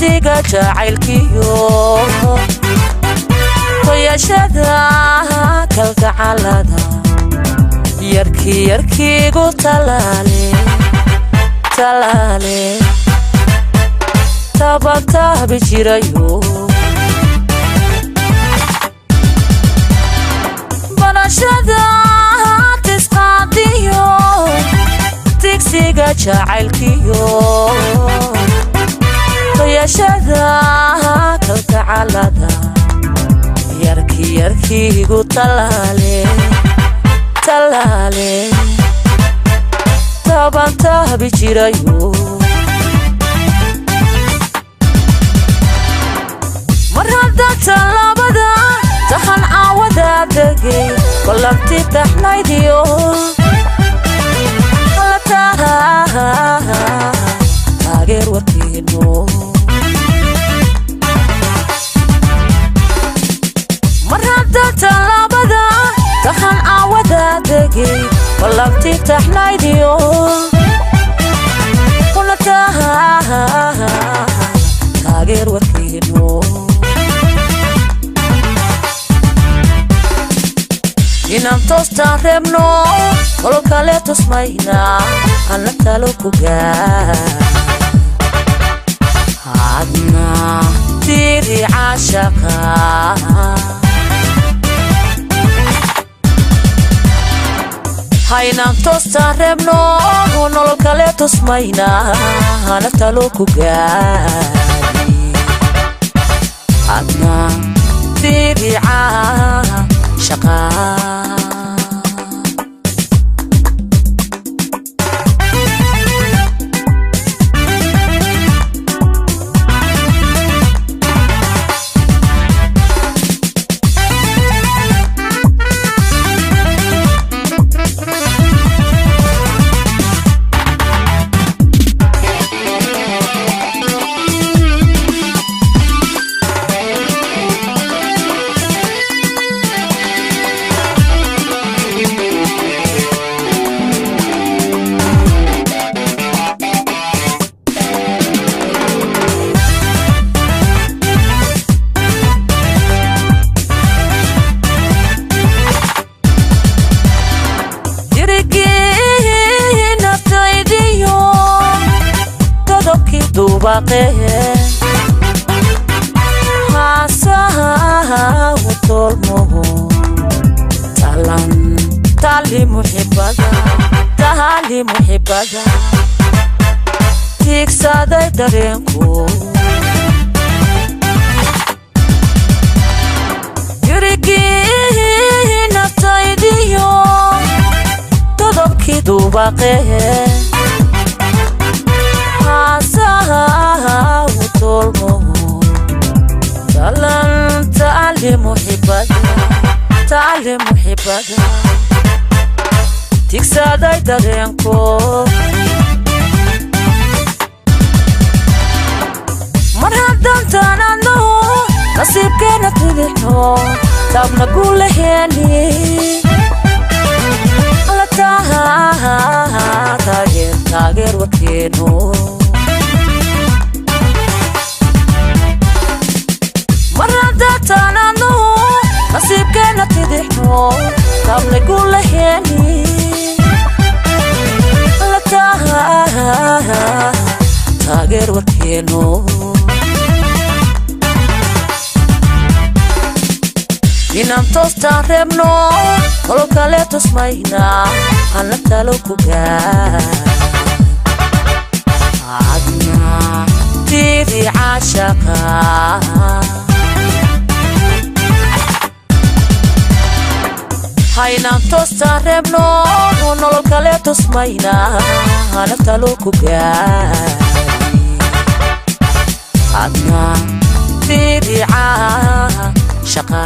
Tigsiga jacaylkiyo Toyashada kalgacalada Yarki yarkigu talaale talaale Taban taabi jirayo Barashada tisqaadiyo Tigsiga jacaylkiyo Toyashada kalgacalada Yarki yarkigu talaale talaale Taban taabi jirayo Mar hadda tallaabada tahan caawada degay Ballanti taxnaydiyo Taageer warkeeno Mar hadda tallaabada tahan caawada degay Ballanti taxnaydiyo Taageer warkeeno Inaan toostaan reebno nolol kale tusmayna Aan la talo ku gaar Adna tiri caashaqa Haynaan toostaan reebno nolol kale tusmayna Aan la talo ku gaar Adna tiri caashaqa Tiigsaday dareenku Yurigii naftaydiyo Todobkii duubaqee Haasaha u tolmo Talan taali muxibada taali muxibada Tiigsaday dareenku Mar haddaan taanano nasiibkeena tidixno taabna guulaheeni La taageer taageer warkeeno Mar haddaan taanano nasiibkeena tidixno taabna guulaheeni La taageer warkeeno Inaan toostaan reebno nolol kale tusmayna Aan la talo ku gaar Adna tiri caashaqa Haynaan toostaan reebno nolol kale tusmayna Aan la talo ku gaar Adna tiri caashaqa.